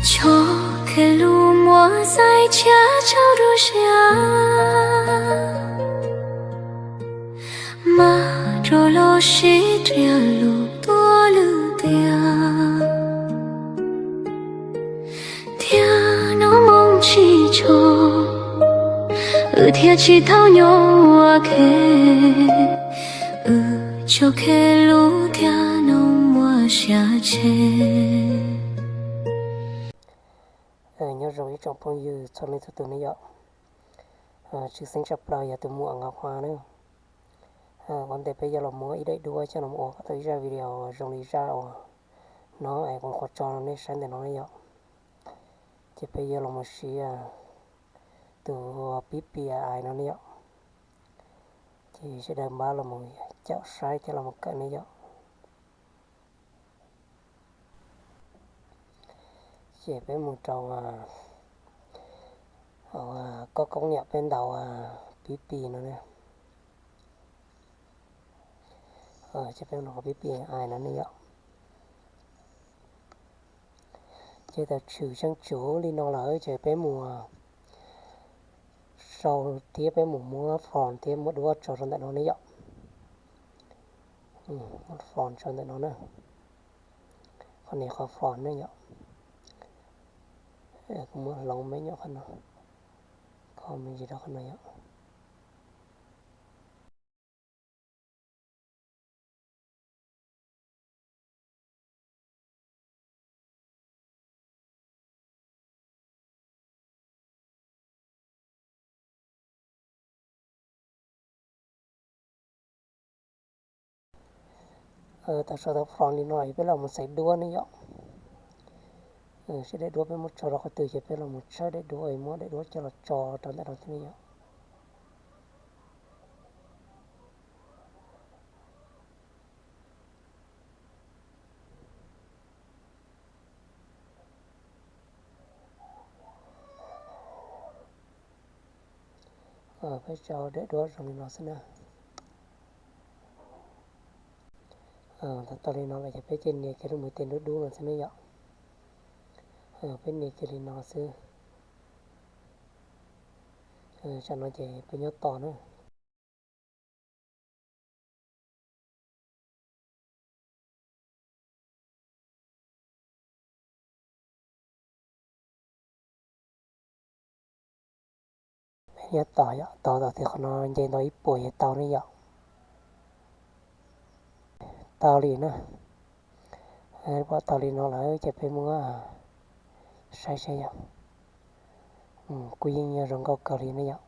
Tso khe lus muab xaiv tshiab tsau dua siab, mas rau los sib riam lus tuaj lwm tiam. Thiab hnub moo tsis tso, wb thiaj tsis tau nyob ua ke. Wb tso khe lus thiab no muaj sia tseg. Nyob zoo ib tsoom phooj ywg txhua leej txhua tus ne yom. Tshwj xeeb tshaj plaws yog tus muam Nkauj Hua na. Ua ntej peb yuav los muab ib daim duab coj los ua kom tau ib zaj video zoo li zaj uas no es kuv qhuav tso rau nej saib ntawm no ne yom. Ces peb yuav los mus siv tus pib pis ais no ne yom. Ces sawv daws npaj los mus caum saib thiab los mus kawm ne yom. Ces peb mus rau hauv koob koob niam peb ntaus pib pis no na. Ces peb mus rau pib pis ais no ne yom. Ces thaum tshwm tsheej tsuv li no lawm ces peb mus sau thiab peb mus muab font thiab muab duab tso rau ntawm no ne yom. Muab font tso ntawm no na. Qhov no qhov font ne yom. Kuv muab hloov me nyuam qhov no, kho me ntsis rau qhov no yom. Thaum sau tau font li no peb los mus xaiv duab ne yom. Seb daim duab peb muab tso rau qhov twg ces peb los mus tshawb daim duab es muab daim duab coj los tso rau ntawm no thiab ne yom. Peb tso daim duab zoo li no xwb na. Tau li no lawm ces peb cia nias kiag lub mum tes dub dub no xwb ne yom. Peb nias kiag li no xwb. Tsam no ces peb nyob tos na. Peb nyob tos yom, tos tos tias qhov no nce ntau ib puas yuav tau ne yom. Tau li na. Pom tau li no lawm ces peb muab saib saib yom. Kuj yeej yog zoo nkauj kawg li ne yom.